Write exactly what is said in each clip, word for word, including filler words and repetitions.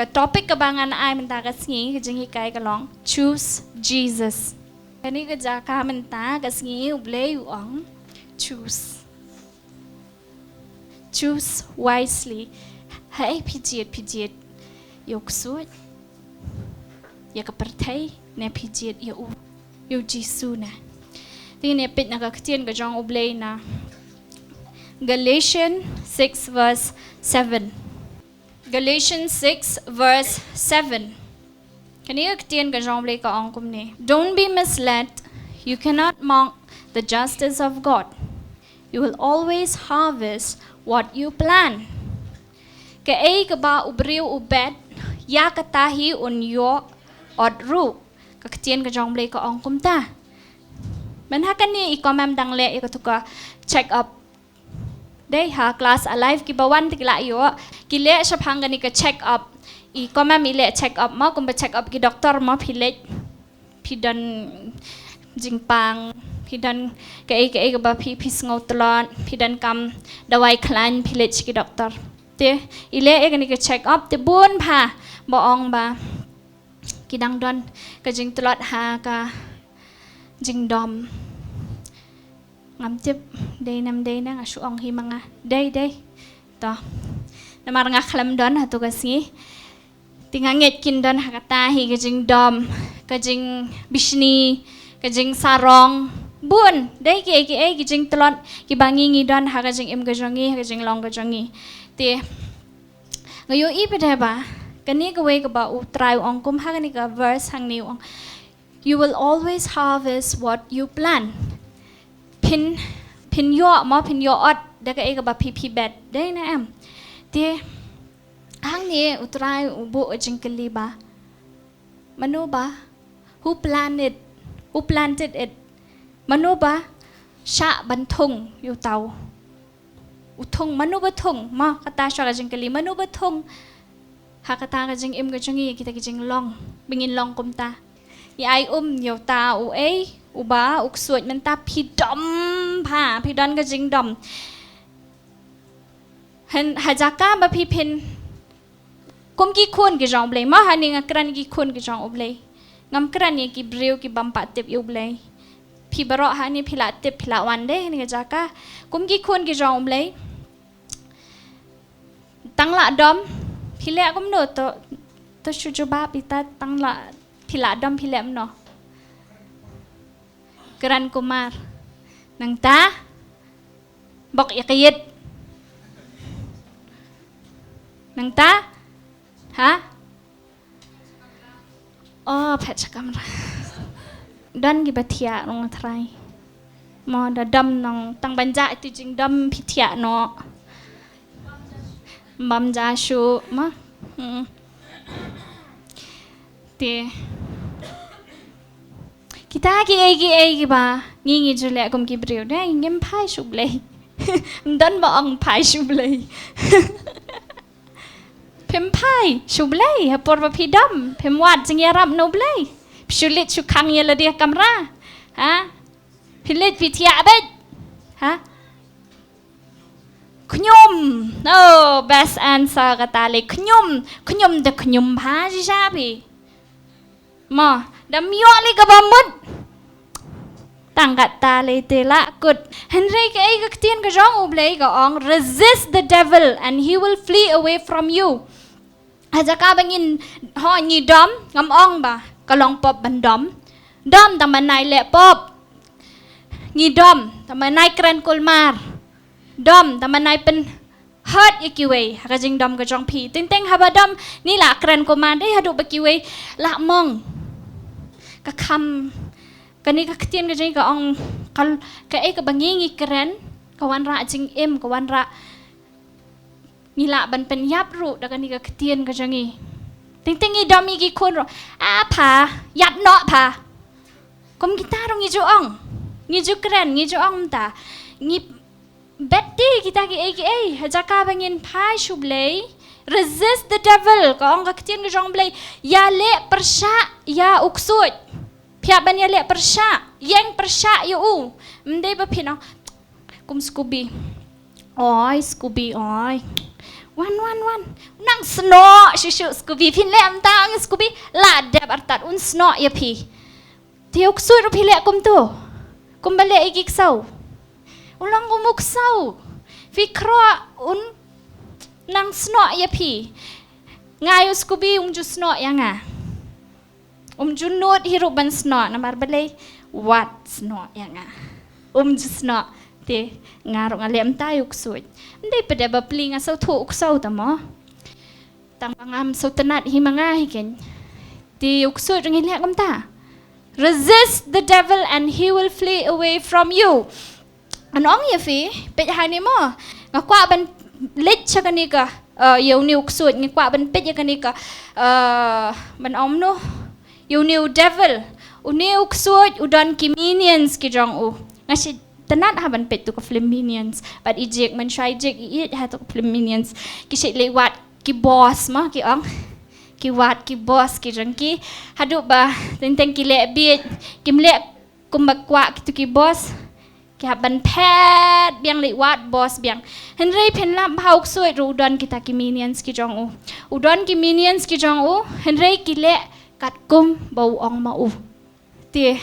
Ka topic kaba ngan ai mynta ka sngi, ka jinghikai ka long Choose Jesus. Kane ka jaka mynta ka sngi U Blei u ong, choose. Choose wisely. Haei phi jied, phi jied ïa u ksuid, ïa ka pyrthei, ne phi jied ïa u, ïa u Jisu ne? Te ngin ïa peit na ka ktien ka jong U Blei na Galatians six verse seven. Galatians six verse seven. Kane ka ktien ka jong U Blei ka ong kumne: Don't be misled, you cannot mock the justice of God. You will always harvest what you plant. Kaei kaba u briew u bet, ïa kata hi un ïoh ot ruh. Ka ktien ka jong U Blei ka ong kumta. Mynta kane i Komem dang leh ïa katu ka check up. Dei ha class alive kiba wan te ki la ïoh, ki leh shaphang kane ka check up. I Komem i leh check up mo, kumba check up ki doktor mo, phi leit, phi don jingpang, phi don kaei kaei kaba phi, phi sngew tlot, phi donkam dawai khlaiñ, phi leit sha ki doktor. Te i leh ïa kane ka check up, te bun bha ba ong ba ki dang don ka jingtlot ha ka jingdom. Ngam tip dei ne ym dei, nga shu ong hi ma nga. Dei, dei. To. Namar nga khlem don ha tu ka sngi. Te nga ngeit kin don ha kata hi ka jingdom, ka jingbishni, ka jingsarong. Bun, dei kiei kiei ki jingtlot kiba ngi ngi don ha ka jingim ka jong ngi, ha ka jinglong ka jong ngi. Te nga ïohi pat de ba kane kawei kaba U Trai u ong kum ha kane ka verse hangne u ong, you will always harvest what you plant. Phin, phin ïoh mo, phin ïoh ot da kaei kaba phi, phi bet. Dei ne em? Te hangne U Trai u buh ka jingkylli ba, mano ba, who planted, who planted it? Mano ba shah ban thung ïa uta u u thung, mano ba thung, mo, kata shuwa ka jingkylli, mano ba thung ha kata ka jingim ka jong ngi, kita ki jinglong ba ngin long kumta. Ngi ai um ïa uta uei, uba u ksuid. Mynta phi dom bha, phi don ka jingdom. Hynrei ha jaka ba phi phin kum ki khun ki jong U Blei. Ma hangne nga kren ki khun ki jong U Blei. Ngam kren ïa ki briew ki bym pat tip ïa U Blei. Phi baroh hangne phi la tip, phi la wan de hangne ka jaka. Kum ki khun ki jong U Blei. Tang la dom phi leh kumno? To, to shu jubab ita, tang la, phi la dom phi leh kumno? Kren kumar. Nangta bok ïa ka ïit. Nangta? Ha? Oh, phet sha kamra. Don kiba thiah nong trai. Mo da dom nong tang ban jah itu jingdom phi thiah noh. Bam ja shu mo. Hmm. Te kita kiei kiei kiba ngi ngi ju leh kum ki briew de, ngim phai sha U Blei. Ym don ba ong phai sha U Blei. Phim phai sha U Blei ha por ba phi dom, phim wad jingïarap na U Blei. Phi shu leit shu khang ïa lade ha kamra. Ha? Phi leit phi thiah beit. Ha? Khñium. Oh, best answer kata lei, khñium. Khñium da khñium bha shisha phi. Mo, da ym ïoh lei kaba mut. Tang kata lei te la kut. Hynrei kaei ka ktien ka jong U Blei ka ong, resist the devil and he will flee away from you. Ha jaka ba ngin, ho, ngi dom, ngam ong ba ka long pop ban dom. Dom tang ban nai leh pop. Ngi dom tang ban nai kren kulmar. Dom tang ban nai pyn hurt ïa kiwei ha ka jingdom ka jong phi. Teng teng haba dom ngi la kren kumar, dei haduh ba kiwei la mong. Ka kham, kane ka ktien ka jong ngi ka ong, ka, kaei kaba ngi ngi kren ka wanrah jingim, ka wanrah ngi lah ban pynïap ruh da kane ka ktien ka jong ngi. Teng teng ngi dom ïa ki khun ruh, a pha, ïap noh pha. Kum kita ruh ngi ju ong, ngi ju kren, ngi ju ong mynta. Ngi bet te kita kiei kiei ha jaka ba ngin phai sha U Blei. Resist the devil, ka ong ka ktien ka jong U Blei. Ïaleh pyrshah ïa u ksuid. Phi hap ban ïaleh pyrshah, ïeng pyrshah ïa u. Ym dei ba phin ong kum Scooby. Oi Scooby oi. Wan, wan, wan. Nang snoh shisha, Scooby. Phin leh mynta, Scooby. La dep artat, un snoh ïa phi. Te u ksuid ruh phi leh kumto. Kumba leh ïa ki ksew. U long kum u ksew. Phi khroh, un nang snoh ïa phi. Nga ïa u Scooby, um ju snoh ïa nga. Um ju nud hi ruh ban snoh, namar balei? Wat snoh ïa nga. Um ju snoh. Te nga ruh nga leh mynta ïa u ksuid. Ndei pat da bapli nga sngewthuh u ksew ta mo. Tang ba ngam sngewtynnat hi ma nga hi kein. Te u ksuid ruh ngi leh kumta. Resist the devil and he will flee away from you. Ngan ong ïa phi, peit hangne mo. Nga kwah ban leit sha kane ka, eh, ïa une u ksuid, nga kwah ban peit ïa kane ka, eh, ban ong noh. Ïa une u devil. Une u ksuid, u don ki minions ki jong u. Nga sngewtynnat ha ban peit tu ka film Minions. Bad i Jake, man shwa i Jake, i ïeit ha tu ka film Minions. Ki shu leh wad ki boss mo, ki ong. Ki wad ki boss ki jong ki. Haduh ba, teng teng ki leh bieit. Kim leh kumba kwah kitu ki boss. Ki hap ban phet biang, leh wad boss biang. Hynrei phin lap ba ha u ksuid ruh u don kita ki minions ki jong u. U don ki minions ki jong u, hynrei ki leh katkum ba u ong ma u. Te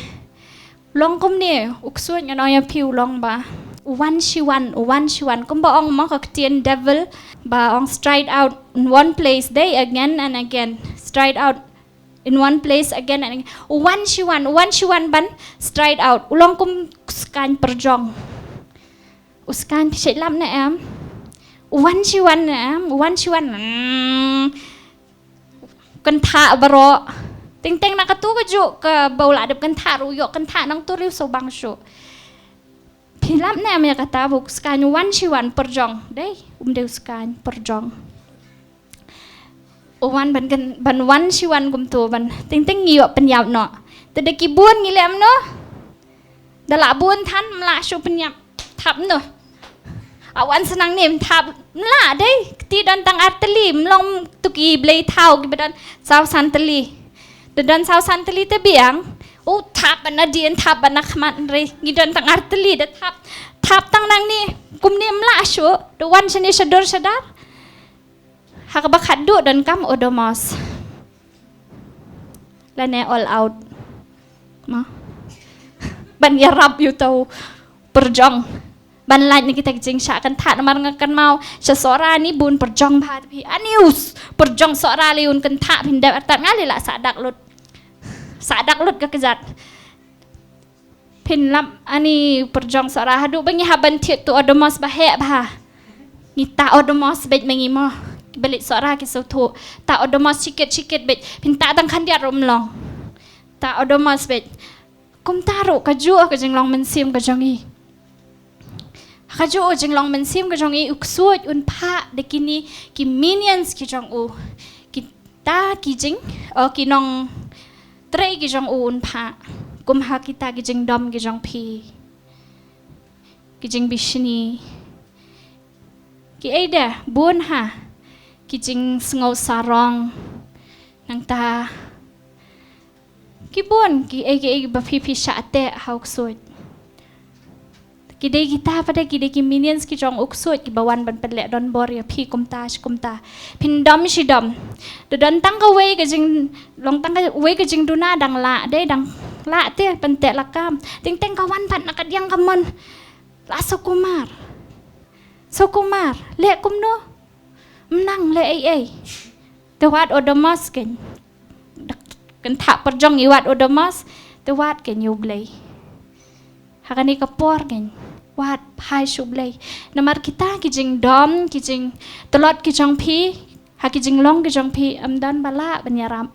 long kumne, u ksuid ngan ong ïa phi u long ba u wan shi wan, u wan shi wan. Kumba ong ma ka ktien devil, ba ong stride out in one place, day again and again. Stride out in one place again and again. U wan shi wan, u wan shi wan ban stride out. U long kum skaiñ pyrjong. U skaiñ pyrjong lap ne em. U wan shi wan ne em, u wan shi wan. Hmm. Kynthah baroh. Teng teng na katu ka juk kaba u la dep kynthah ruh, ïoh kynthah nangtu ruh shu bang shuh. Phi lap ne em ïa kata ba u skaiñ u wan shi wan pyrjong. Dei, um dei u skaiñ pyrjong. U wan ban kyn-, ban wan shi wan kumtu ban teng teng ngi ïoh pynïap noh. Te da ki bun ngi leh kumno? Da lah bun than ym lah shuh pynïap. Thap noh. A wan sa nangne ym thap, ym lah dei. Kti don tang ar tylli, ym long tu ki blei thaw kiba don saw san tylli. Da don saw san tylli te biang. U thap ban na dien, thap ban na khmat, hynrei ngi don tang ar tylli, da thap. Thap tang nangne, kumne ym lah shuh. Da wan shane sha dur sha dar. Ha kaba khatduh donkam Odomos. Lane All Out. Mo. Ban ïarap ïa uta u pyrjong. Ban lait na kita ki jingshah kynthah, namar nga kynmaw sha Sohra ni bun pyrjong bha te phi. Ani u pyrjong Sohra lei un kynthah, phin dep artat, nga lei la sah dak lut. Sah dak lut ka kjat. Phin lap ani pyrjong Sohra, haduh ba ngi hap ban thied tu Odomos ba heh bha. Ngi tah Odomos beit ma ngi mo. Ba leit Sohra ki sngewthuh. Tah Odomos shikit shikit beit. Phin tah tang khyndiat ruh ym long. Tah Odomos beit. Kumta ruh kajuh ka jinglong mynsiem ka jong ngi. Kajuh ka jinglong mynsiem ka jong ngi, u ksuid un phah da kine ki minions ki jong u. Kita ki jing, oh, ki nongtrei ki jong u un phah. Kum ha kita ki jingdom ki jong phi. Ki jingbishni. Ki ei de, bun ha. Ki jingsngew sarong. Nangta. Ki bun, ki ei, ki ei ba phi phi shah teh ha u ksuid. Ki dei kita pat de, ki dei ki minions ki jong u ksuid kiba wan ban pynleh donbor ïa phi kumta shi kumta. Phin dom shi dom. Da don tang kawei ka jing, long tang kawei ka jingduna dang lah, dei dang lah te pynteh lakam. Teng teng ka wan pat na ka diang ka mon. La Sukumar. Sukumar, leh kumno? Ym nang leh ei ei. Te wad Odomos kein. Kynthah pyrjong i wad Odomos, te wad kein ïa u Blei. Ha kane ka por kein. Wad phai sha u Blei. Namar kita ki jingdom, ki jingtlot ki jong phi, ha ki jinglong ki jong phi, ym don ba lah ban ïarap.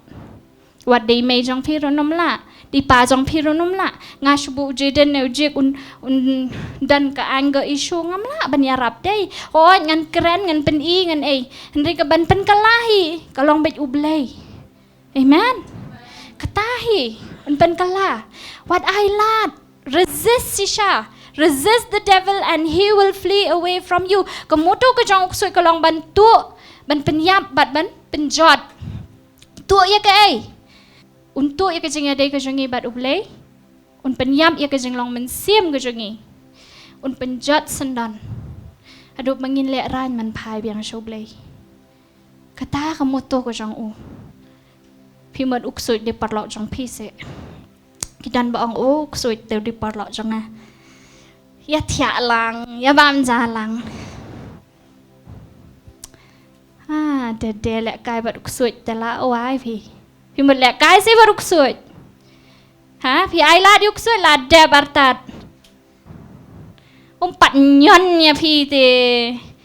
Wat dei mei jong phi ruh ym lah. Dei pa jong phi ruh ym lah. Nga shu buh u Jaden ne u Jake un, un don ka anger issue, ngam lah ban ïarap dei. Hooid ngan kren, ngan pyni, ngan ei. Hynrei ka ban pynkylla hi ka long beit u Blei. Amen. Kata hi, un pynkylla. Wat ai lad. Resist shisha. Resist the devil and he will flee away from you. Ka motto ka jong u ksuid ka long ban tuh, ban pynïap bad ban pynjot. Tuh ïa kaei? Un tuh ïa ka jingïadei ka jong ngi bad u Blei. Un pynïap ïa ka jinglong mynsiem ka jong ngi. Un pynjot syndon. Haduh ba ngin lehrain ban phai biang sha u Blei. Kata ka motto ka jong u. Phi mut u ksuid dei paralok jong phi se. Ki don ba ong, "O, u ksuid te dei paralok jong nga. Ïa thiah lang, ïa bam ja lang." Ha, te dei lehkai bad u ksuid te la wai phi. Phi mut lehkai se bad u ksuid. Ha, phi ai lad ïa u ksuid la dep artat. Um pat ñion ïa phi te.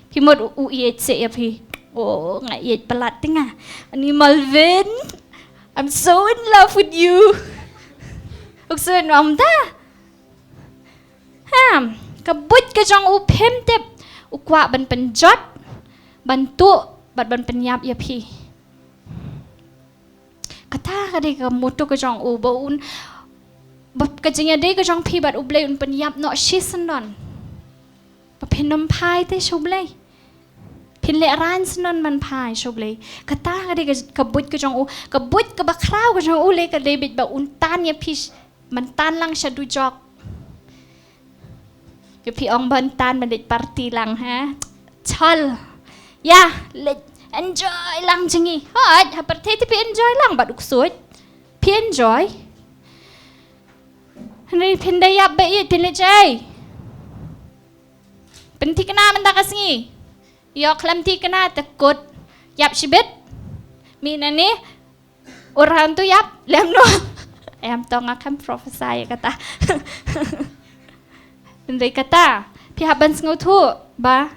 Phi mut u, u ïeit se ïa phi. "O, nga ïeit palat te nga. Ani Melvin, I'm so in love with you." U ksuid ym da. Ha, ka buit ka jong u phim tip. U kwah ban pynjot, ban tuh, bad ban pynïap ïa phi. Kata ka dei ka motto ka jong u ba un, ba ka jingïadei ka jong phi bad u Blei un pynïap noh shisyndon. Ba phin ym phai te sha u Blei. Phin lehraiñ syndon ban phai sha u Blei. Kata ka dei ka, ka buit ka jong u, ka buit kaba khraw ka jong u lei ka dei beit ba un tan ïa phi sh-, ban tan lang sha dujok. Ïa phi ong ban tan ban leit party lang, ha. Chal. Ïa, leit enjoy lang jong ngi. Hooid, ha pyrthei te phi enjoy lang bad u ksuid. Phi enjoy. Hynrei phin da ïap ba ïeit phin leit ei. Pynthikna mynta ka sngi. Ïoh khlem thikna te kut. Ïap shibit. Mynne. Ur hangtu ïap, lem noh. Em, to nga khlem prophesy ïa kata. Hynrei kata, phi hap ban sngewthuh ba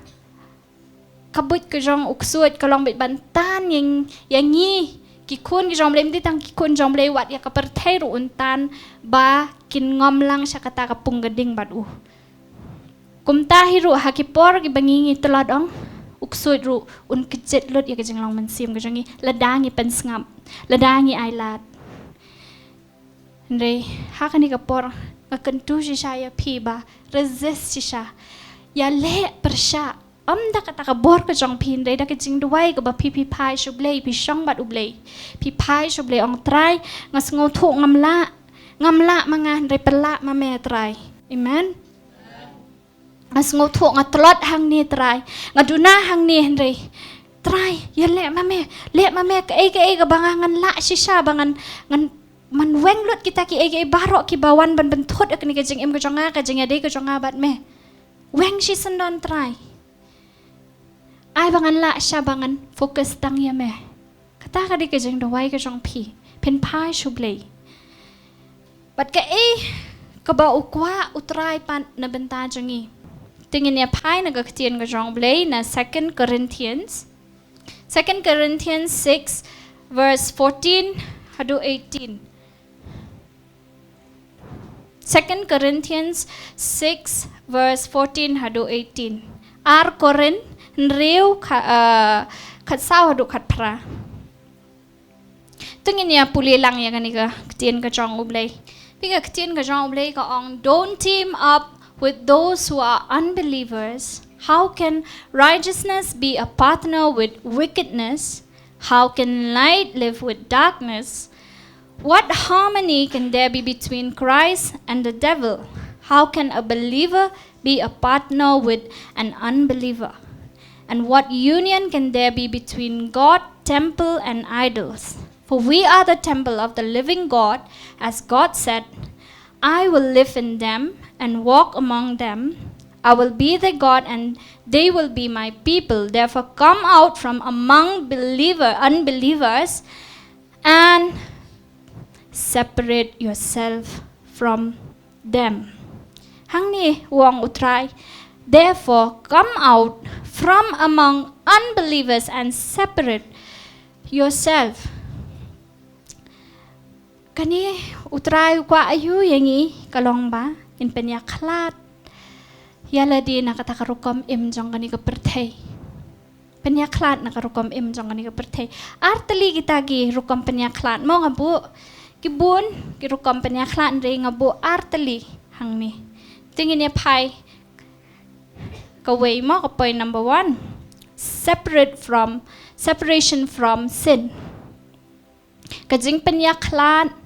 ka buit ka jong u ksuid ka long beit ban tan ïa, ïa ngi ki khun ki jong u Blei, ym dei tang ki khun jong u Blei, wat ïa ka pyrthei ruh un tan ba kin ngom lang sha kata ka pung ka ding bad u. Kumta hi ruh ha ki por kiba ngi ngi tlot ong, u ksuid ruh un kjit lut ïa ka jinglong mynsiem ka jong ngi, lada ngi pynsngap, lada ngi ai lad. Hynrei ha kane ka por nga kyntu shisha ïa phi ba resist shisha. Ïaleh pyrshah, ym da kata ka bor ka jong phi, hynrei da ka jingduwai kaba phi, phi phai sha u Blei, phi shong bad u Blei. Phi phai sha u Blei, ong, Trai, nga sngewthuh ngam lah, ngam lah ma nga, hynrei pynlah ma me, Trai. Amen. Nga sngewthuh nga tlot hangne, Trai. Nga duna hangne, hynrei Trai, ïaleh ma me, leh ma me kaei kaei kaba nga ngan lah shisha ba ngan, ngan, ngan weng lut kita kiei kiei baroh kiba wan ban bynthut ïa kane ka jingim ka jong nga, ka jingïadei ka jong nga bad me. Weng shisyndon, Trai. Ai ba ngan lah shisha ba ngan focus tang ïa me. Kata ka dei ka jingduwai ka jong phi. Phin phai sha u Blei. Bad kaei kaba u kwah u Trai pat na bynta jong ngi. Te ngin ïa phai na ka ktien ka jong u Blei na Second Corinthians. Second Corinthians six verse fourteen haduh eighteen. Second Corinthians six verse fourteen haduh eighteen. Ar Korinth hynriew kha-, eh, khatsaw haduh khatphra. To ngin ïa pule lang ïa kane ka ktien ka jong u Blei. Phi, ka ktien ka jong u Blei ka ong, "Don't team up with those who are unbelievers. How can righteousness be a partner with wickedness? How can light live with darkness? What harmony can there be between Christ and the devil? How can a believer be a partner with an unbeliever? And what union can there be between God, temple, and idols? For we are the temple of the living God, as God said, 'I will live in them and walk among them. I will be their God and they will be my people.' Therefore, come out from among believer, unbelievers and separate yourself from them." Hangne u ong u Trai, "Therefore, come out from among unbelievers and separate yourself." Kane u Trai u kwah aiu ïa ngi, ka long ba ngin pynïakhlad ïa lade na kata ka rukom im jong kane ka pyrthei. Pynïakhlad na ka rukom im jong kane ka pyrthei. Ar tylli kita ki rukom pynïakhlad mo nga buh. Ki bun ki rukom pynïakhlad, hynrei nga buh ar tylli hangne. Te ngin ïa phai kawei mo, ka point number one. Separate from, separation from sin. Ka jingpynïakhlad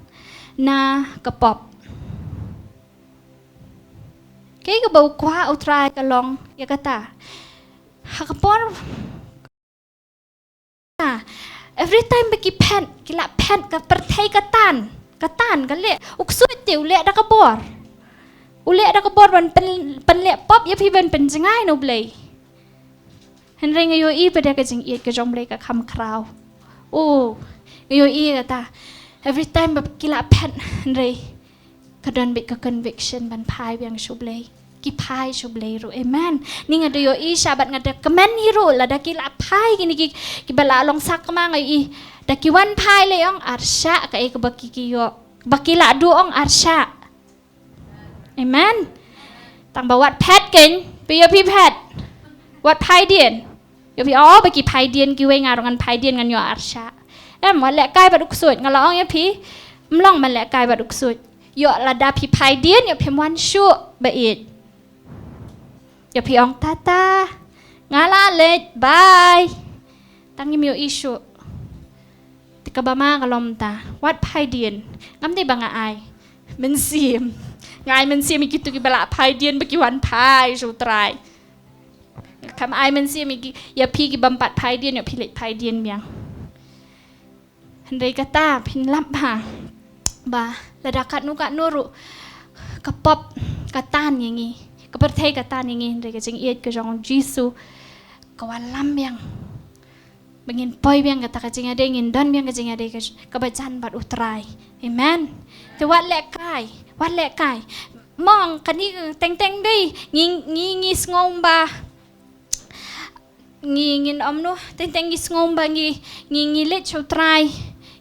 na ka pop. Kaei kaba u kwah u Trai ka long ïa kata. Ha ka por Every time ba ki phet, ki la phet, ka pyrthei ka tan, ka tan, ka leh, u ksuid te u leh da ka bor. U leh da ka bor ban pyn-, pynleh pop ïa phi, ban pynjngai na U Blei. Hynrei nga ïohi ba da ka jingïeit ka jong U Blei ka kham khraw. Oh, nga ïohi kata. Every time ba ki la phet, hynrei ka don beit ka conviction ban phai biang sha U Blei. Ki phai sha U Blei ruh. Amen. Ni nga da ïohi sha bad nga da kmen hi ruh, lada ki la phai kine ki, kiba la long sakma, nga ïohi da ki wan phai leh, ong arshah kaei kaba ki, ki ïoh. Ba ki la duh, ong arshah. Amen. Tang ba wat phet kein, phi ïoh phi phet. Wat phai dien. Ïoh phi, oh, ba ki phai dien kiwei, nga ruh ngan phai dien, ngan ïoh arshah. Em, wat lehkai bad u ksuid, nga la ong ïa phi. Ym long ban lehkai bad u ksuid. Ïoh lada phi phai dien, ïoh phim wan shuh ba ïeit. Ïoh phi ong tata. Nga la leit, bye. Tang ngim ïohi shuh. Te kaba ma ka long mynta, wat phai dien. Ngam dei ba nga ai mynsiem. Nga ai mynsiem ïa kito kiba la phai dien ba ki wan phai sha U Trai. Kam ai mynsiem ïa ki, ïa phi ki bym pat phai dien, ïa phi leit phai dien biang. Hynrei kata phin lap bha ba lada katno katno ruh ka pop ka tan ïa ngi, ka pyrthei ka tan ïa ngi, hynrei ka jingïeit ka jong U Jisu ka wallam biang. Ba ngin poi biang kata ka jingïadei, ngin don biang ka jingïadei ka, kaba jan bad U Trai. Amen. Te wat lehkai, wat lehkai. Mong kane teng teng dei ngi, ngi, ngi sngew ba ngi, ngin ym noh, teng teng ngi sngew ba ngi, ngi, ngi leit sha U Trai.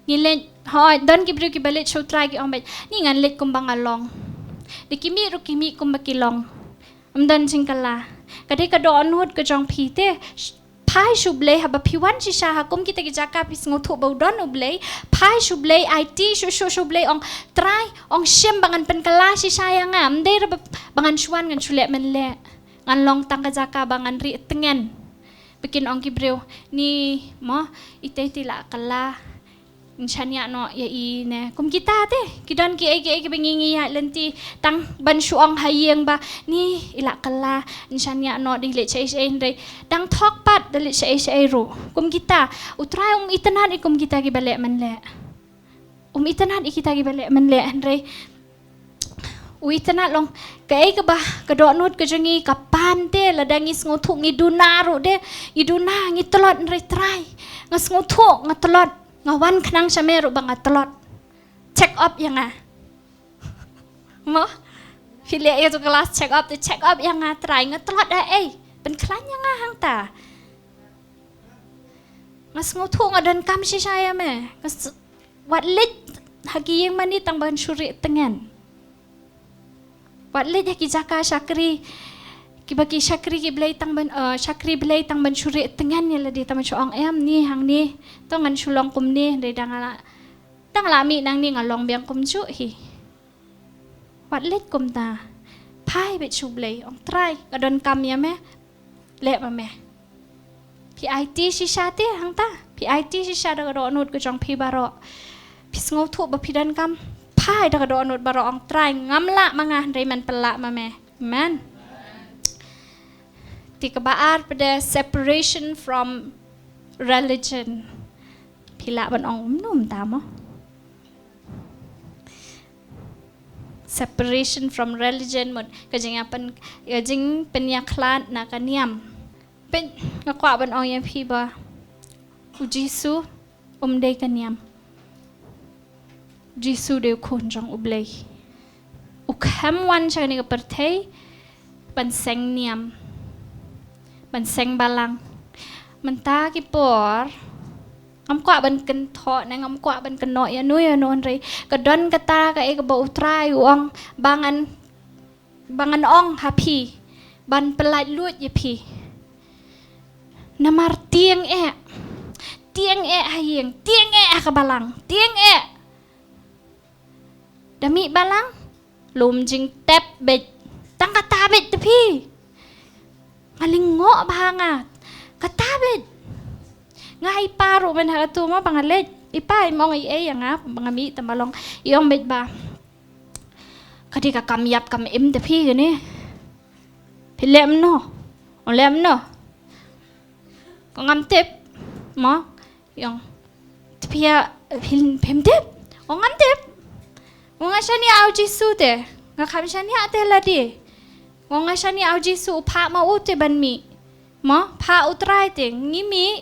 Ngi leit, hooid, don ki briew kiba leit sha U Trai ki ong beit, ni ngan leit kumba nga long. Da ki mih ruh ki mih kumba ki long. Ym don jingkylla. Ka dei ka dohnud ka jong phi te. Sh-, phai sha U Blei haba phi wan shisha ha kum kita ki jaka phi sngewthuh ba u don U Blei. Phai sha U Blei, aiti shuh shuh sha U Blei, ong Trai, ong shim ba ngan pynkylla shisha ïa nga. Ym dei ruh ba, ba ngan shu wan ngan shu leh mynleh. Ngan long tang ka jaka ba ngan rieh tngen. Ba kin ong ki briew, ni mo, ite te la kylla. Ngan shaniah noh ïa i ne. Kum kita te, ki don kiei kiei kiba ngi, ngi ïaid lynti tang ban shu ong ha ïing ba, ni i la kylla, ngan shaniah noh, da i leit shaei shaei, hynrei dang thok pat da leit shaei shaei ruh. Kum kita, U Trai um itynnad ïa kum kita kiba leh mynleh. Um itynnad ïa kita kiba leh mynleh, hynrei u itynnad long kaei kaba, ka dohnud ka jong ngi ka pan te, lada ngi sngewthuh ngi duna ruh de, ngi duna, ngi tlot, hynrei Trai, nga sngewthuh nga tlot, nga wan khnang sha me ruh ba nga tlot. Check up ïa nga. Mo? Phi leh ïa tu ka last check up, te check up ïa nga Trai, nga tlot ha ei. Pynkhlaiñ ïa nga hangta. Nga sngewthuh nga donkam shisha ïa me. Nga s-, wat leit ha ki ïing mane tang ban shu rieh tngen. Wat leit ha ki jaka shakri, kiba ki shakri ki Blei tang ban, eh, shakri Blei tang ban shu rieh tngen ïa lade, tang ban shu ong em ni hangne, to ngan shu long kumne, hynrei dang la, dang la mih nangne nga long biang kumjuh hi. Wat leit kumta. Phai beit sha U Blei, ong Trai, nga donkam ïa me. Leh ma me. Phi aiti shisha te hangta. Phi aiti shisha da ka dohnud ka jong phi baroh. Phi sngewthuh ba phi donkam. Phai da ka dohnud baroh, ong Trai, ngam lah ma nga, hynrei men pynlah ma me. Amen. Te kaba ar pat de separation from religion. Phi lah ban ong kumno mynta mo? Separation from religion, mut ka jingïapyn-, ka jingpynïakhlad na ka niam. Peit, nga kwah ban ong ïa phi ba U Jisu um dei ka niam. U Jisu dei U Khun jong U Blei. U khlem wan sha kane ka pyrthei ban seng niam, ban seng balang. Mynta ki por, ngam kwah ban kynthoh ne ngam kwah ban kynnoh ïano ïano, hynrei ka don kata kaei kaba U Trai u ong ba ngan, ba ngan ong ha phi, ban pyllait luid ïa phi. Namar tieng eh, tieng eh ha ïing, tieng eh ha ka balang, tieng eh. Da mih balang, lum jingtep beit. Tang kata beit te phi. Nga lyngngoh bha nga. Kata beit. Nga ha i pa ruh mynha katu mo ba nga leit. I pa im ong ei ei ïa nga ba nga mih tang ba long. I ong beit ba, ka dei ka kam ïap kam im te phi kane. Phi leh kumno? Ong leh kumno? Ko ngam tip mo. Ïong. Te phi ïa, phi, phim tip? Ong ngam tip. Ong nga shaniah ha u Jisu te. Nga kham shaniah te lade. Ong nga shaniah ha u Jisu, u phah ma u te ban mih. Mo, phah u Trai te ngi mih.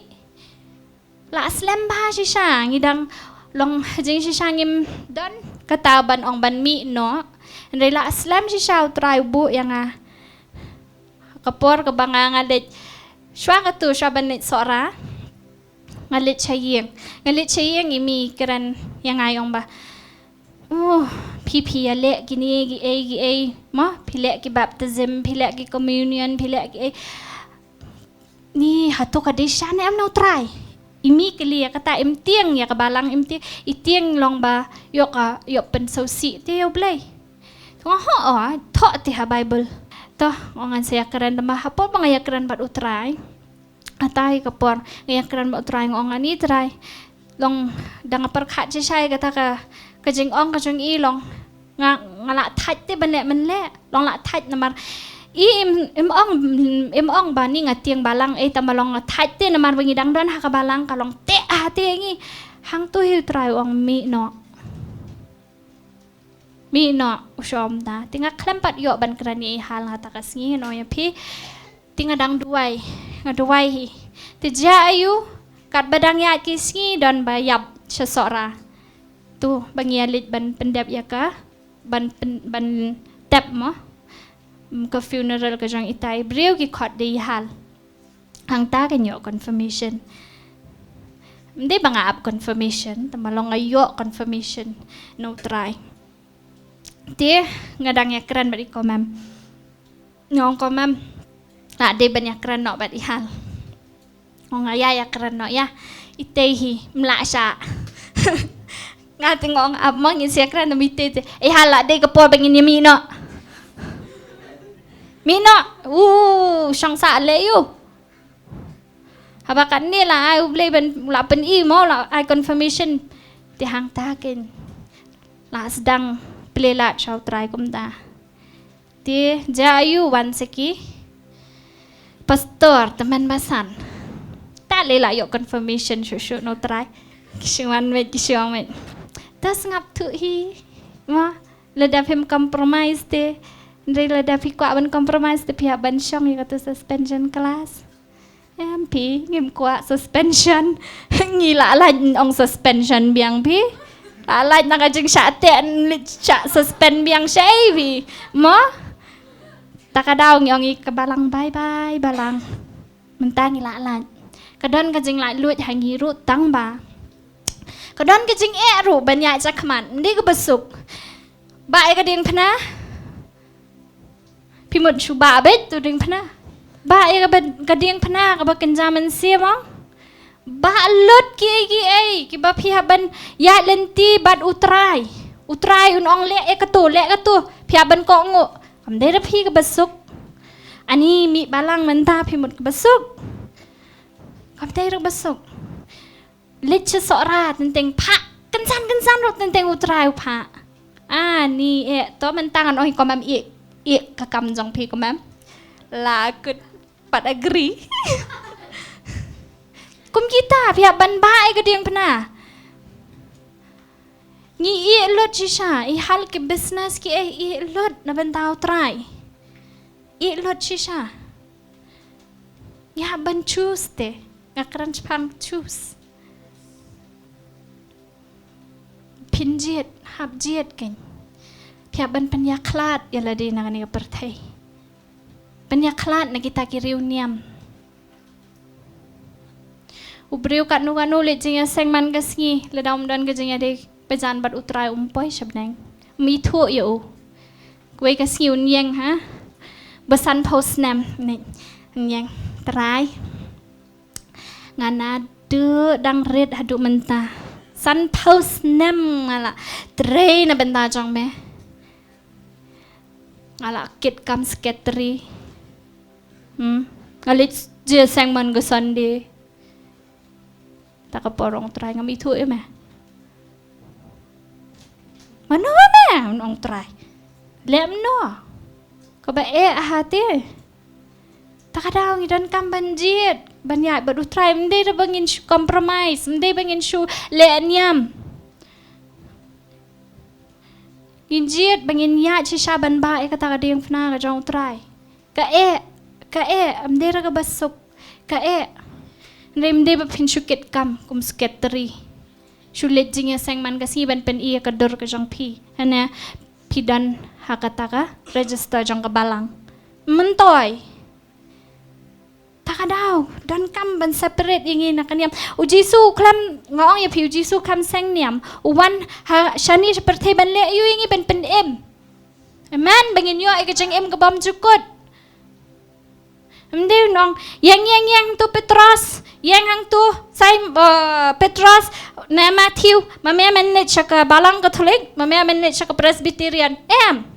La slem bha shisha, ngi dang long jingshisha, ngim don kata ban ong ban mih noh. Hynrei la slem shisha u Trai u buh ïa nga. Ka por kaba nga, nga leit, shuwa katu, shuwa ban leit Sohra, nga leit sha ïing. Nga leit sha ïing, i mei i kren ïa nga, i ong ba, "Oh, phi, phi ïaleh kine kiei kiei, mo, phi leh ki baptism, phi leh ki communion, phi leh kiei. Ni, hato ka dei shisha ne em na u Trai?" I mei i kylli ïa kata, im tieng ïa ka balang, im tieng, i tieng long ba ïoh ka, ïoh pynsngewsih te ïa u Blei. Te nga ong, "Ho, oh, thoh te ha Baibl." To, nga ong ngan sa ïakren, tangba hapoh ba nga ïakren bad u Trai, hata hi ka por nga ïakren bad u Trai, nga ong, "Ani Trai, long da nga pyrkhat shisha ïa kata ka, ka jingong ka jong i, long nga, nga la thait te ban leh mynleh, long la thait namar i im, im ong, im ong ba ni nga tieng balang, eh, tangba long nga thait te namar ba ngi dang don ha ka balang, ka long teh ha te ngi." Hangtu hi u Trai u ong, "Mih noh. Mih noh, u shong da." Te nga khlem pat ïoh ban kren ïa i hal ha kata ka sngi, nga ong ïa phi. Te nga dang duwai, nga duwai hi. Te jia aiu, katba dang ïaid ki sngi don ba ïap sha Sohra. Tu ba ngi ïa leit ban pyndep ïa ka, ban pyn-, ban tep mo. Mm, ka funeral ka jong ita i briew, ki khot da i hal. Hangta ka ïoh confirmation. Ym dei ba nga ap confirmation, tangba long nga ïoh confirmation na u Trai. Te nga dang ïakren bad i Komem. Nga ong, "Komem, la dei ban ïakren noh bad i hal." Nga ong, "Ïa, ïakren noh ïa." Itei hi, ym lah shah. Nga te nga ong, "Ap mo, ngin sa ïakren." Namar itei te, "I hal, la dei ka por ba ngin ïa mih noh. Mih noh." U shong sah leh ïa u. Haba katne la ai u Blei ban, la pyni mo, la ai confirmation. Te hangta kein la sdang plie lad sha u Trai kumta. Te jia aiu, wan sa ki pastor tymmen basan. Ta lei la ïoh confirmation shuh shuh na u Trai. Ki shu wan met, ki shu wan met. Ta sngap thuh hi. Mo, lada phim compromise te, hynrei lada phi kwah ban compromise te phi hap ban shong ïa katu suspension class. Em phi, ngim kwah suspension. Ngi la lait ong suspension biang phi. La lait na ka jingshah teh, leit shah suspend biang shei phi. Mo? Ta ka daw ngi ong ïa ka balang, "Bye bye balang." Mynta ngi la lait. Ka don ka jinglaitluid ha ngi ruh tang ba ka don ka jingeh ruh ban ïaid shakhmat. Ym dei kaba suk. Bah ïa ka diengphna. Phi mut shu bah beit tu diengphna. Bah ïa kaba, ka diengphna kaba kynja mynsiem mo. Bah lut kiei kiei kiba phi hap ban ïaid lynti bad u Trai. U Trai un ong leh ïa katu, leh katu. Phi hap ban kohnguh. Kam dei ruh phi kaba suk. Ani mih balang mynta phi mut kaba suk. Kam dei ruh kaba suk. Leit sha Sohra teng teng phah. Kynsan kynsan ruh teng teng u Trai u phah. Ani eh, to mynta ngan ong hi Komem, ïeh, ïeh ka kam jong phi Komem. La kut pat agree. Kum kita phi hap ban bah ïa ka diengphna. Ngi ïeh lut shisha, i hal ki business kiei, ïeh lut na bynta u Trai. Ïeh lut shisha. Ngi hap ban choose te. Nga kren shaphang choose. Phin jied, hap jied kein. Phi hap ban pynïakhlad ïa lade na kane ka pyrthei. Pynïakhlad na kita ki riewniam. U briew katno katno leit jingïaseng man ka sngi, lada um don ka jingïadei ba jan bad u Trai um poi sha bneng. Um ithuh ïa u. Kawei ka sngi un ïeng ha. Ba sanphew snem ne. Un ïeng, Trai, nga naduh dang rit haduh mynta, sanphew snem nga la trei na bynta jong me. Nga la kit kam secretary. Hmm. Nga leit jingïaseng man ka Sunday. Ta ka por ong Trai, ngam ithuh ïa me. Mano me? Ong Trai. Leh mano? Kaba eh ha te. Ta ka daw ngi donkam ban jied. ban ïaid bad U Trai, ym dei ruh ba ngin shu compromise, ym dei ba ngin shu leh niam. Ngin jied ba ngin ïaid shisha ban bah ïa kata ka diengphna ka jong U Trai. Ka eh, ka eh, ym dei ruh kaba suk, ka eh. Hynrei ym dei ba phin shu kit kam kum secretary, shu leit jingïaseng man ka sngi ban pyni ïa ka dur ka jong phi. Hynrei phi don ha kata ka register jong ka balang. Myntoi. Ta ka daw, donkam ban separate ïa ngi na ka niam. U Jisu u khlem, nga ong ïa phi, U Jisu u khlem seng niam. U wan ha shane sha pyrthei ban leh aïu ïa ngi? Ban pynim. Amen. Ba ngin ïoh ïa ka jingim ka bymjukut. Ym dei u ong, ïeng, ïeng, ïeng hangto Petros, ïeng hangto Sim-, eh, Petros, ne Matthew, ma me men leit sha ka balang Katholik, ma me men leit sha ka Presbyterian. Em.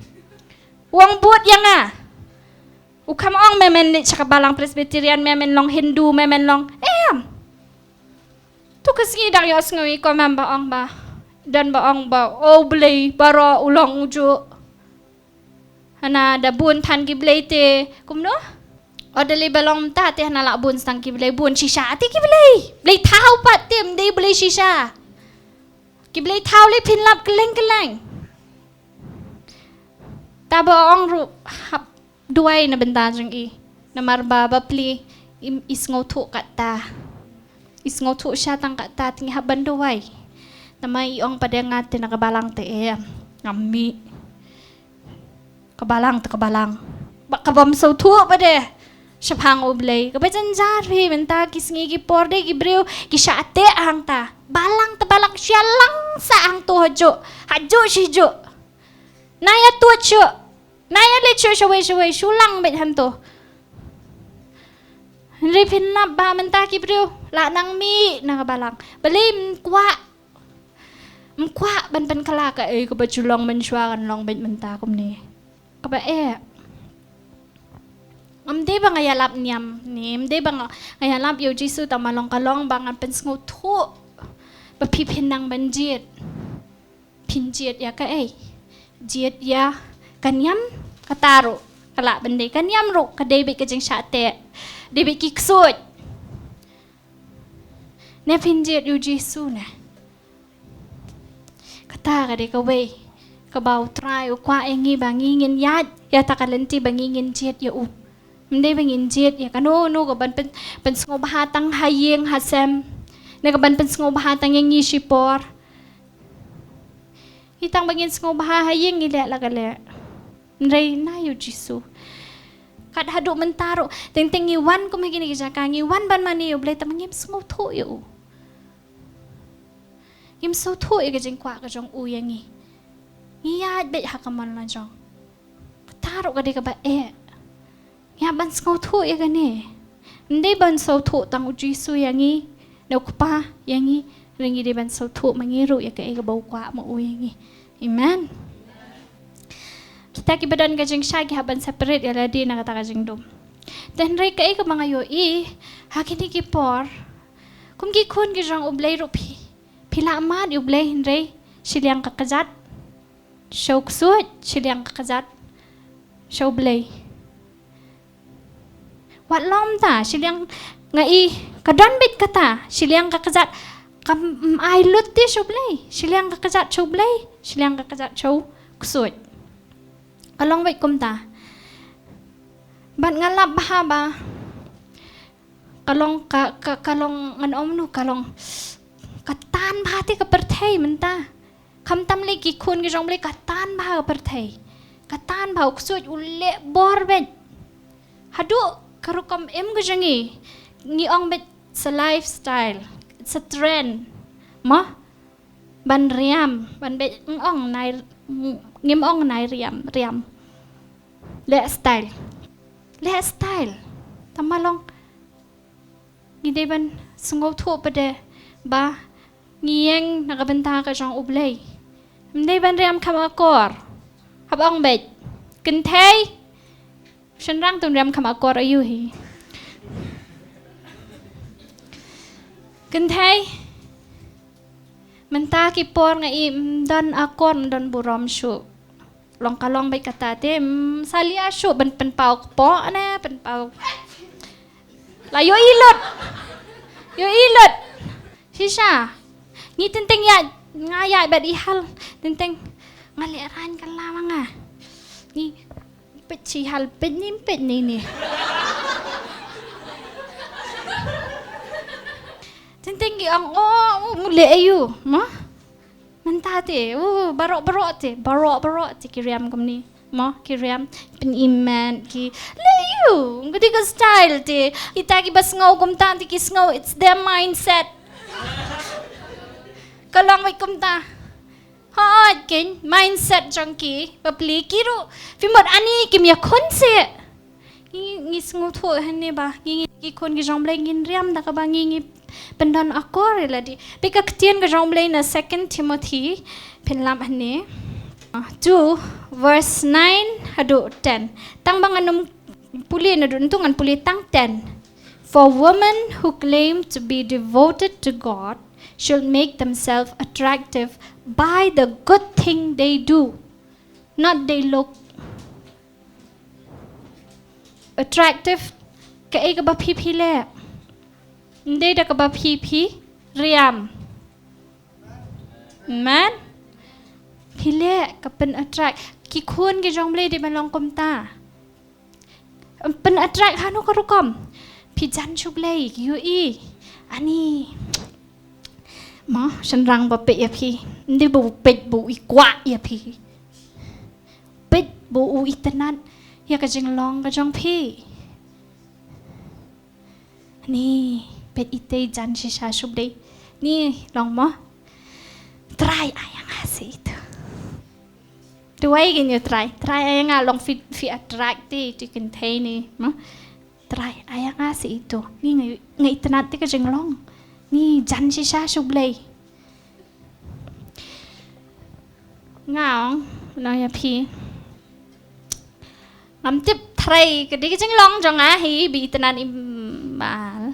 U ong bud ïa nga. U khlem ong me men leit sha ka balang Presbyterian, me men long Hindu, me men long. Em. Tu ka sngi dang ïohsngew ïa ka mem ba ong ba, don ba ong ba, oh Blei baroh u long u juh. Hana da bun than ki blei te, kumno? O da lei ba long mynta te hana lah bun tang ki blei, bun shisha te ki blei. Blei thaw pat te, ym dei blei shisha. Ki blei thaw lei phin lap kylleng kylleng. Ta ba ong ruh hap duwai na bynta jong i. Namar ba bapli i, i sngewthuh katta. I sngewthuh sha tang katta, te ngi hap ban duwai. Namar i ong pat ïa nga te na ka balang te em. Ngam mih. Ka balang te ka balang. Ba ka bym sngewthuh pat de shaphang U Blei. Kaba jynjar hi mynta ki sngi ki por de ki briew ki shah teh hangta. Balang te balang, sha lang sah hangto hajuh. Hajuh shijuh. Na ïa tuid shuh. Na ïa leit shuh shawei shawei, shu lang beit hangto. Hynrei phin lap ba mynta ki briew la nang mih na ka balang. Balei ym kwah, ym kwah ban pynkylla kaei kaba ju long mynshuwa, kan long beit mynta kumne. Kaba eh. Ym dei ba nga ïalap niam ne, ym dei ba nga, nga ïalap ïa U Jisu, tang ba long ka long ba ngan pynsngewthuh ba phi phin nang ban jied. Phin jied ïa kaei? Jied ïa ka niam, kata ruh ka lah ban dei ka niam ruh, ka dei beit ka jingshah teh, dei beit ki ksuid. Ne phin jied ïa U Jisu ne? Kata ka dei kawei kaba U Trai u kwah ïa ngi ba ngi ngin ïaid ïa ta ka lynti ba ngi ngin jied ïa u. Ym dei ba ngin jied ïa kano kano kaban pyn, pynsngewbha tang ha ïing ha sem, ne kaban pynsngewbha tang ïa ngi shipor. Ngi tang ba ngin sngewbha ha ïing ngi leh la ka leh. Hynrei na ïa U Jisu. Kat haduh mynta ruh, teng teng ngi wan kum ha kine ki jaka, ngi wan ban mane ïa U Blei, tang ba ngim sngewthuh ïa u. Ngim sngewthuh ïa ka jingkwah ka jong u ïa ngi. Ngi ïaid beit ha ka mon la jong. Kata ruh ka dei kaba eh. Ngi hap ban sngewthuh ïa kane. Ym dei ban sngewthuh tang U Jisu ïa ngi, ne u Kpa ïa ngi, hynrei ngi dei ban sngewthuh ma ngi ruh ïa kaei kaba u kwah ma u ïa ngi. Amen. Kita kiba don ka jingshai ki hap ban separate ïa lade na kata ka jingdum. Te hynrei kaei kaba nga ïohi ha kine ki por, kum ki khun ki jong U Blei ruh phi, phi la mad ïa U Blei, hynrei shiliang ka kjat sha u ksuid, shiliang ka kjat sha U Blei. Wat lum ta, shiliang, nga i ka don beit kata, shiliang ka kjat kam ai lut te sha U Blei, shiliang ka kjat sha U Blei, shiliang ka kjat sha u ksuid. Ka long beit kumta. Bad nga lap bha ba ka long ka, ka, ka long ngan ong nu, ka long ka tan bha te ka pyrthei mynta. Khamtam lei ki khun ki jong U Blei, ka tan bha ka pyrthei. Ka tan bha, u ksuid u leh bor beit. Haduh ka rukom im ka jong ngi, ngi ong beit sa lifestyle, sa trend. Mo? Ban riam, ban beit, ng ong nai, ngim ong nai riam, riam. Leh style. Leh style. Tang ba long ngi dei ban sngewthuh pat de ba ngi ïeng na ka bynta ka jong U Blei. Ym dei ban riam kham akor. Hap ong beit. Kynthei. Shynrang, to riam kham akor aïu hi. Kynthei. Mynta ki por nga i ym don akor, ym don burom shuh. Long ka long beit kata te, ym salia shuh ban pynpaw kpoh ne, pynpaw. La ïohi lut. Ïohi lut. Shisha. Ngi teng teng ïa, nga ïa bad i hal. Teng teng nga leh rain ka la ma nga. Ngi peit shi hal, peit ni, peit ni ni. Teng teng ki ong, oh, mu leh aïu, ma? Mynta te, uh, baroh baroh te, baroh baroh te ki riam kumne. Mo, ki riam, pynimet, ki leh aïu, kata ka style te. Kita kiba sngew kumta te ki sngew, it's their mindset. Ka long beit kumta. Hooid, kein mindset jong ki, bapli ki ruh. Phi mut ani kim ïakhun seh. Ngi, ngi sngewthuh hangne ba ngi, ngi ki khun ki jong Blei ngin riam da kaba ngi, ngi pyndon akor ïa lade. Peit ka ktien ka jong Blei na Second Timothy, phin lap hangne. Ah, two, verse nine haduh ten. Tang ba ngan ym pule naduh ntu, ngan pule tang ten. For women who claim to be devoted to God should make themselves attractive by the good thing they do, not they look. Attractive, kaei kaba phi phi leh. Ym dei da kaba phi phi riam. Amen. Phi leh ka pyn attract. Ki khun ki jong Blei dei ban long kumta. Pyn attract hano ka rukom. Phi jan shu Blei, ïohi. Ani. Mo, shynrang ba peit ïa phi. Ym dei ba u peit ba u i kwah ïa phi. Peit ba u itynnad ïa ka jinglong ka jong phi. Ni, peit ite jan shisha shu Blei. Ni, long mo. Trai, ai ïa nga seh ito. Duwai kin ïa trai. Trai, ai ïa nga, long phi, phi attract te ito kynthei ni, mo. Trai, ai ïa nga seh ito. Ni, nga, nga itynnad te ka jinglong. Ni, jan shisha shu Blei. Nga ong, nang ïa phi. Ngam tip trai, ka dei ka jinglong jong nga hi, ba itynnad i Baal.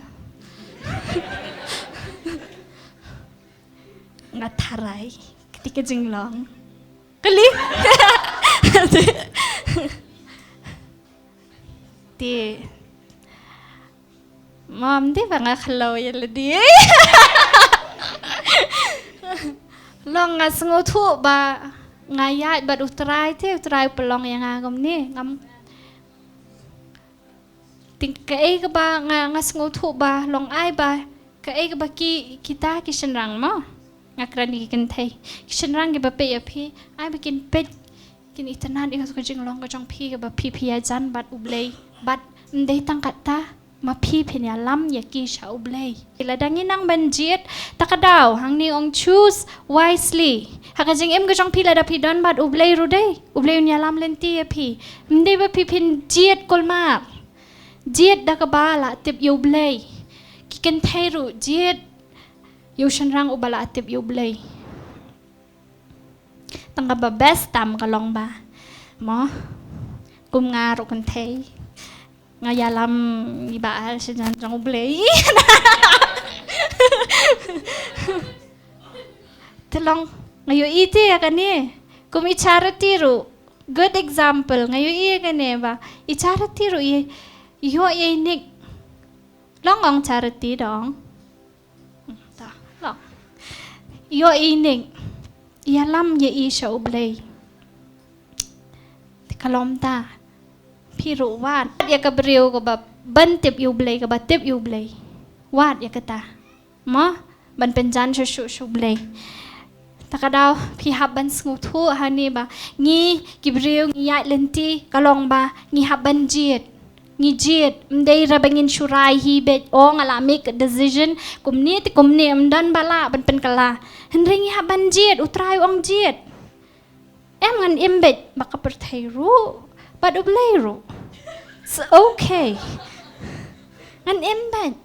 Nga trai, ka dei ka jinglong. Kali. Te. Mom, dei ba nga khlaw ïa lade. Long nga sngewthuh ba nga ïaid bad u Trai te, u Trai u pynlong ïa nga kumne. Ngam, te kaei kaba nga, nga sngewthuh ba long ai ba kaei kaba ki, kita ki shynrang mo. Nga kren ïa ki kynthei. Ki shynrang kiba peit ïa phi, ai ba kin peit, kin itynnad ïa ka jinglong ka jong phi kaba phi phi ïajan bad u Blei. Bad ym dei tang katta, ma phi phin ïalam ïa ki sha u Blei. Lada ngi nang ban jied, ta ka daw, hangne ong choose wisely. Ha ka jingim ka jong phi lada phi don bad u Blei ruh dei, u Blei un ïalam lynti ïa phi. Ym dei ba phi phin jied kulmar. Jied da kaba la tip ïa u Blei. Ki kynthei ruh jied ïa u shynrang uba la tip ïa u Blei. Tang kaba best tam ka long ba, mo, kum nga ruh kynthei, nga ïalam i Baal sha jan jong u Blei. Te long, nga ïohi te ïa kane. Kum i Charity ruh, good example, nga ïohi ïa kane ba i Charity ruh i ïoh ïa i Nick. Long ong Charity dong. Ta, long. Ïoh i Nick. Ïalam ïa i sha u Blei. Te ka long ta. Phi ruh wad ïa ka briew kaba ban tip ïa u Blei, kaba tip ïa u Blei. Wad ïa kata. Mo, ban pynjan shuh shuh sha u Blei. Ta ka daw phi hap ban sngewthuh hangne ba ngi ki briew ngi ïaid lynti ka long ba ngi hap ban jied. Ngi jied, ym dei re ba ngin shu rai hi beit, o nga la make a decision kumne te kumne, ym don ba lah ban pynkylla. Hynrei ngi hap ban jied, u Trai u ong jied. Em, ngan im beit ba ka pyrthei ruh bad u Blei ruh. It's okay. Ngan im beit.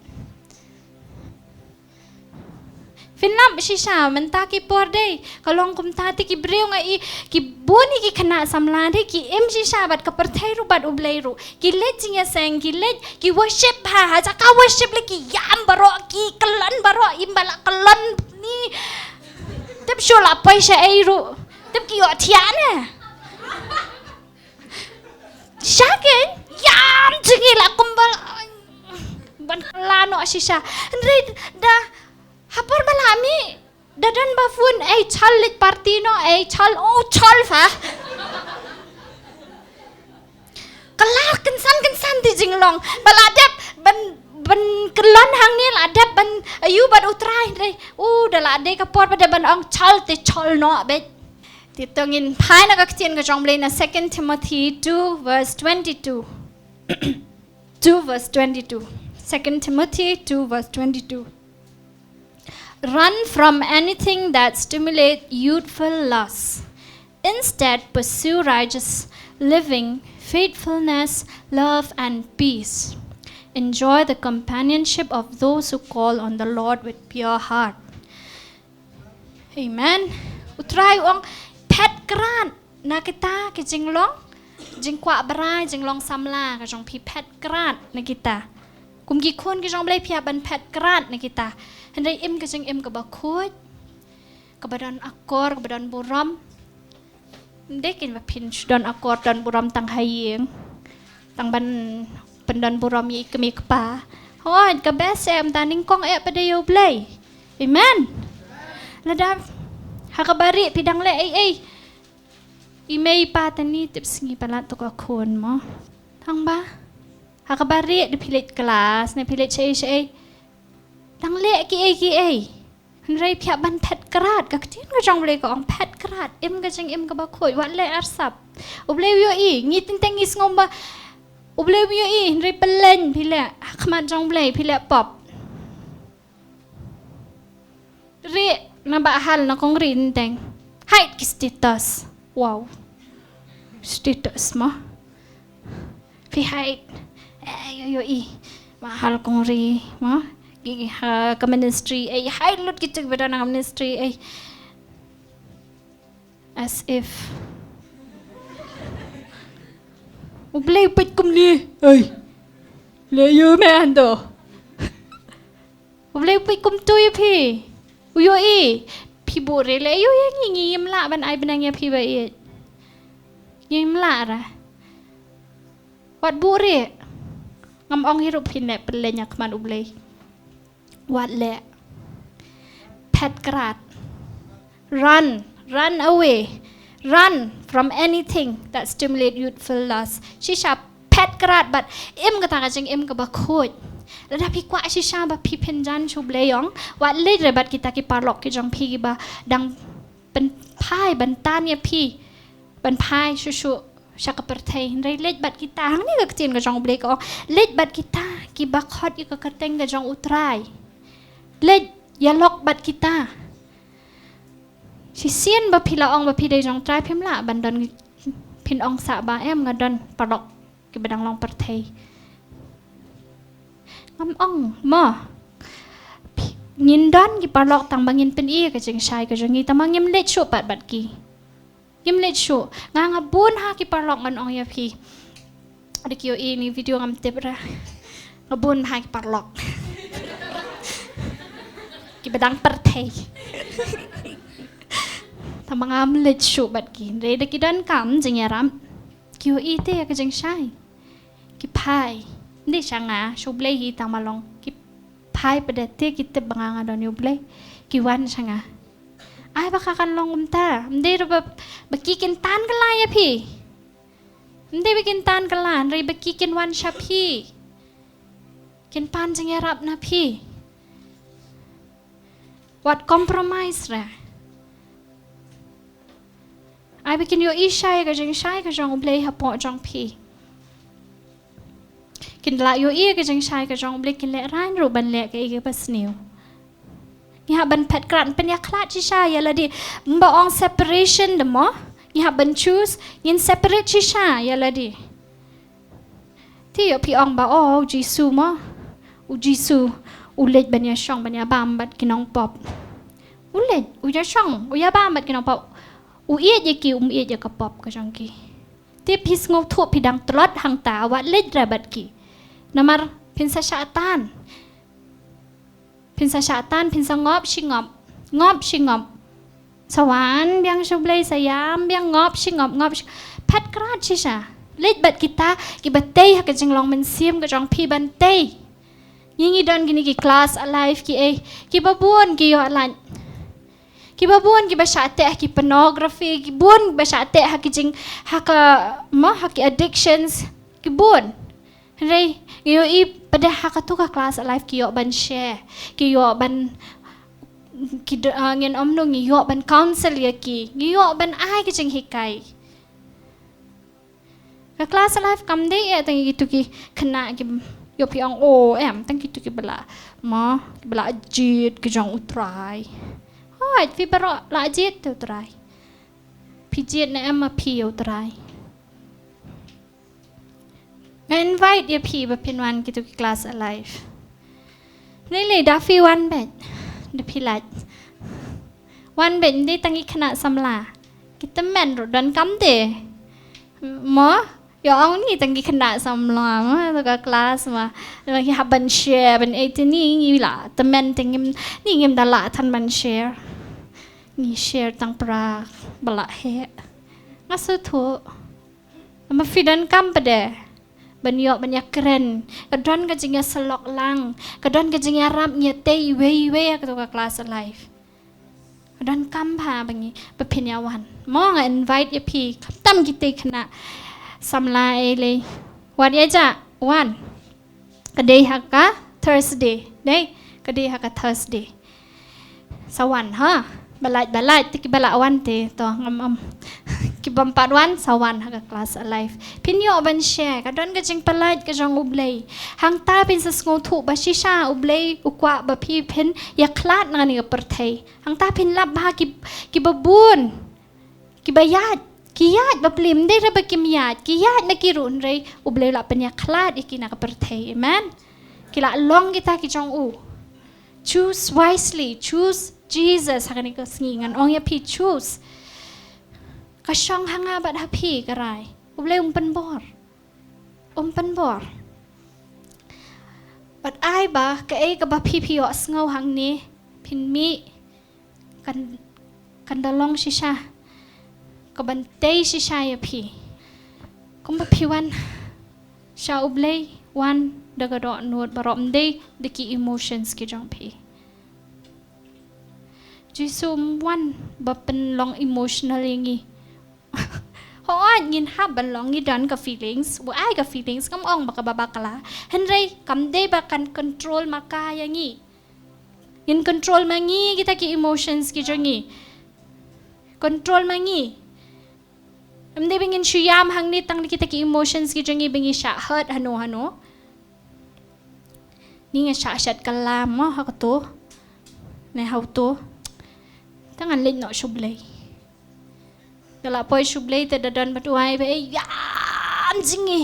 Phin lap shisha mynta ki por dei ka long kumta te ki briew nga i, ki bun hi ki khynnah samla dei ki im shisha bad ka pyrthei ruh bad u Blei ruh. Ki leit jingïaseng, ki leit, ki worship ha, ha jaka worship lei ki ïam baroh, ki kyllon baroh, im ba la kyllon ni. Tip shu la poi shaei ruh. Tip ki ïohthiah ne. Sha kein, ïam jingïalang kumba la, Ban kylla noh shisha. Hynrei da ha por ba la mih, da don ba phone, "Ei, chal leit party noh, ei, chal, oh, chal fa." Kylla kynsan kynsan te jinglong. Ba la dep ban, ban kyllon hangne, la dep ban ïaid bad U Trai, hynrei, u, da la dei ka por ba dep ban ong chal te chal noh beit. Te to ngin phai na ka ktien ka jong U Blei na Second Timothy two verse twenty-two. Two verse twenty-two. Second Timothy two verse twenty-two. Run from anything that stimulate youthful lusts. Instead, pursue righteous living, faithfulness, love, and peace. Enjoy the companionship of those who call on the Lord with pure heart. Amen. U Trai u ong, phet krad na kita ki jinglong, jingkwah brai, jinglong samla ka jong phi, phet krad na kita. Kum ki khun ki jong U Blei phi hap ban phet krad na kita. Hynrei im ka jingim kaba khuid, kaba don akor, kaba don burom. Ym dei kein ba phin shu don akor don burom tang ha ïing, tang ban pyndon burom ïa i kmie i kpa. Hooid, ka best em, tang nyngkong eh pat ïa U Blei. Amen. Lada ha kaba rieh phi dang leh ei ei, i mei i pa tang ni tip sngi palat to ka khun mo. Tang ba ha kaba rieh da phi leit klas ne phi leit shaei shaei, dang leh kiei kiei. Hynrei phi hap ban phet krad, ka ktien ka jong U Blei ka ong phet krad, im ka jingim kaba khuid, wat leh arsap. U Blei u ïohi, ngi teng teng ngi sngew ba U Blei u ïohi, hynrei pynleit phi leh ha khmat jong U Blei, phi leh pop. Rieh na ba hal na kong rieh teng. Hide ki status. Wow. Status mo. Phi hide. Eh, ïoh ïohi. Ba hal kong rieh mo. Ki ha ka ministry. Eh, hide lut ki tuk ba don ha ka ministry. Eh. As if. U Blei u peit kumne. Ei. Leh ïa me hangto. U Blei u peit kumto ïa phi. U ïohi. Phi buhrieh leh ïa ngi, ngi ngim lah ban ai bneng ïa phi ba ïeit. Ngim lah re. Wat buhrieh. Ngam ong hi ruh phin leh pynleit ha khmat U Blei. Wat leh. Phet krad. Run, run away. Run from anything that stimulate youthful lust. Shisha phet krad bad im kata ka jingim kaba khuid. Lada phi kwah shisha ba phi pynjan sha U Blei ong, wat leit re bad kita ki paralok ki jong phi kiba dang pynphai ban tan ïa phi, ban phai shuh shuh sha ka pyrthei. Hynrei leit bad kita, hangne ka ktien ka jong U Blei ka ong, leit bad kita kiba khot ïa ka kyrteng ka jong U Trai. Leit ïalok bad kita. Shisien ba phi la ong ba phi dei jong U Trai phim lah ban don, phin ong sah ba em nga don paralok kiba dang long pyrthei. Ngam ong mo. Phi, ngin don ki paralok tang ba ngin pyni ka jingshai ka jong ngi, tang ba ngim leit shuh pat bad ki. Ngim leit shuh. Nga nga bun ha ki paralok ngan ong ïa phi. Ada ki ïohi ïa ini video ngam tip re. Nga bun ha ki paralok kiba dang pyrthei. Tang ba ngam leit shuh bad ki. Hynrei da ki donkam jingïarap, ki ïohi te ïa ka jingshai. Ki phai. Ym dei sha nga, sha U Blei hi tang ba long. Ki phai pat te ki tip ba nga nga don ïa U Blei. Ki wan sha nga. Ai ba ka kan long kumta. Ym dei ruh ba, ba ki kin tan kylla ïa phi. Ym dei ba kin tan kylla, hynrei ba ki kin wan sha phi. Kin pan jingïarap na phi. Wat compromise re. Ai ba kin ïohi shai ka jingshai ka jong U Blei hapoh jong phi. Kin lah ïohi ka jingshai ka jong U Blei, kin lehraiñ ruh ban leh kaei kaba sniew. Ngi hap ban phet krad, pynïakhlad shisha ïa lade. Ym ba ong separation de mo. Ngi hap ban choose, ngin separate shisha ïa lade. Te ïoh phi ong ba, oh, U Jisu mo. U Jisu u leit ban ïashong ban ïabam bad ki nongpop. U leit, u ïashong, u ïabam bad ki nongpop. U ïeit ïa ki, um ïeit ïa ka pop ka jong ki. Te phi sngewthuh phi dang tlot hangta, wat leit re bad ki. Namar phin sa shah tan. Phin sa shah tan, phin sa ngop shi ngop. Ngop shi ngop. Sa wan biang sha U Blei, sa ïam biang, ngop shi ngop, ngop shi. Phet krad shisha. Leit bad kita kiba tei ha ka jinglong mynsiem ka jong phi ban tei. Ngi ngi don kine ki class alive ki ei, kiba bun ki ïoh lait. Kiba bun kiba shah teh ha ki pornography, ki bun ba shah teh ha ki jing, ha ka, mo, ha ki addictions, ki bun. Hynrei ngi ïohi pat de ha katu ka class alive ki ïoh ban share, ki ïoh ban, ki do-, ah, ngin ym ong, ngi ïoh ban counsel ïa ki, ngi ïoh ban ai ki jinghikai. Ka class alive kam dei eh tang ïa kitu ki khynnah ki, ïoh phi ong, oh, em, tang kitu kiba la, mo, kiba la jied ki jong U Trai. Hooid, phi baroh la jied te U Trai. Phi jied ne em ma phi ïa U Trai. Nga invite ïa phi ba phin wan kitu ki class alive. Lei lei da phi wan beit, da phi lait. Wan beit, ym dei tang ki khynnah samla. Ki tymmen ruh donkam de. Mo, ïoh ong ni tang ki khynnah samla, mo, to ka class, mo. Mo ki hap ban share, ban ei te ni, ngi la tymmen te ngim, ni ngim da lah than ban share. Ngi share tang pra ba la heh. Nga sngewthuh. Namar phi donkam pat de ban ïoh ban ïakren. Ka don ka jingïasyllok lang, ka don ka jingïarap, ngi ïatei iwei iwei ha kato ka class alive. Ka donkam bha ba ngi, ba phin ïa wan. Mo, nga invite ïa phi, khamtam kitei khynnah samla ei lei. Wat ïa jah, wan. Ka dei ha ka Thursday, dei? Ka dei ha ka Thursday. Sa wan, ha? Ba lait, ba lait, te kiba lah wan te, to, ngam, ngam. Kibym pat wan, sa wan ha ka class alive. Phin ïoh ban share, ka don ka jingpyllait ka jong U Blei. Hangta phin sa sngewthuh ba shisha U Blei u kwah ba phi phin ïakhlad na kane ka pyrthei. Hangta phin lap ba ki, kiba bun, kiba ïaid, ki ïaid bapli, ym dei re ba kim ïaid, ki ïaid ma ki ruh, hynrei U Blei u la pynïakhlad ïa ki na ka pyrthei. Amen. Ki la long kita ki jong u. Choose wisely, choose Jesus. Ha kane ka sngi ngan ong ïa phi, choose. Ka shong ha nga bad ha phi ka rai. U Blei um pynbor. Um pynbor. Bad ai ba kaei kaba phi phi ïohsngew hangne, phin mih, kan, kan da long shisha kaban tei shisha ïa phi. Kumba phi wan sha U Blei, wan da ka dohnud baroh, ym dei da ki emotions ki jong phi. Jisu um wan ba pynlong emotional ïa ngi. Hooid, ngin hap ban long, ngi don ka feelings, u ai ka feelings, ngam ong ba kaba bakla. Hynrei kam dei ba kan control ma ka ïa ngi. Ngin control ma ngi kita ki emotions ki jong ngi. Control ma ngi. Ym dei ba ngin shu ïam hangne tang da kita ki emotions ki jong ngi ba ngi shah hurt hano hano. Ni nga shah shet kylla mo ha kato, ne ha uto. Te ngan leit noh sha U Blei. Nga la poi sha U Blei te da don bad u ai ba ïam jong ngi.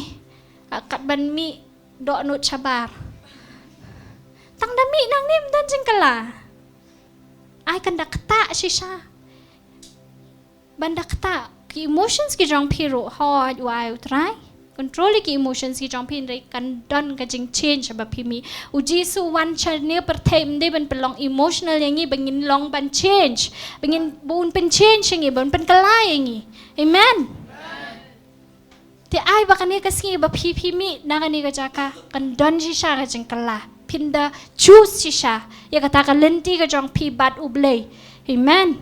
Ka kat ban mih dohnud shabar. Tang da mih nangne ym don jingkylla. Ai kan da ktah shisha. Ban da ktah ki emotions ki jong phi ruh, hooid, u ai U Trai. Control ïa ki emotions ki jong phi, hynrei kan don ka jingchange ba phi mih. U Jisu u wan sha kane ka pyrthei ym dei ban pynlong emotional ïa ngi, ba ngin long ban change. Ba ngin, ba un pynchange ïa ngi, ba un pynkylla ïa ngi. Amen. Te ai ba kane ka sngi ba phi phi mih na kane ka jaka, kan don shisha ka jingkylla. Phin da choose shisha ïa kata ka lynti ka jong phi bad U Blei. Amen.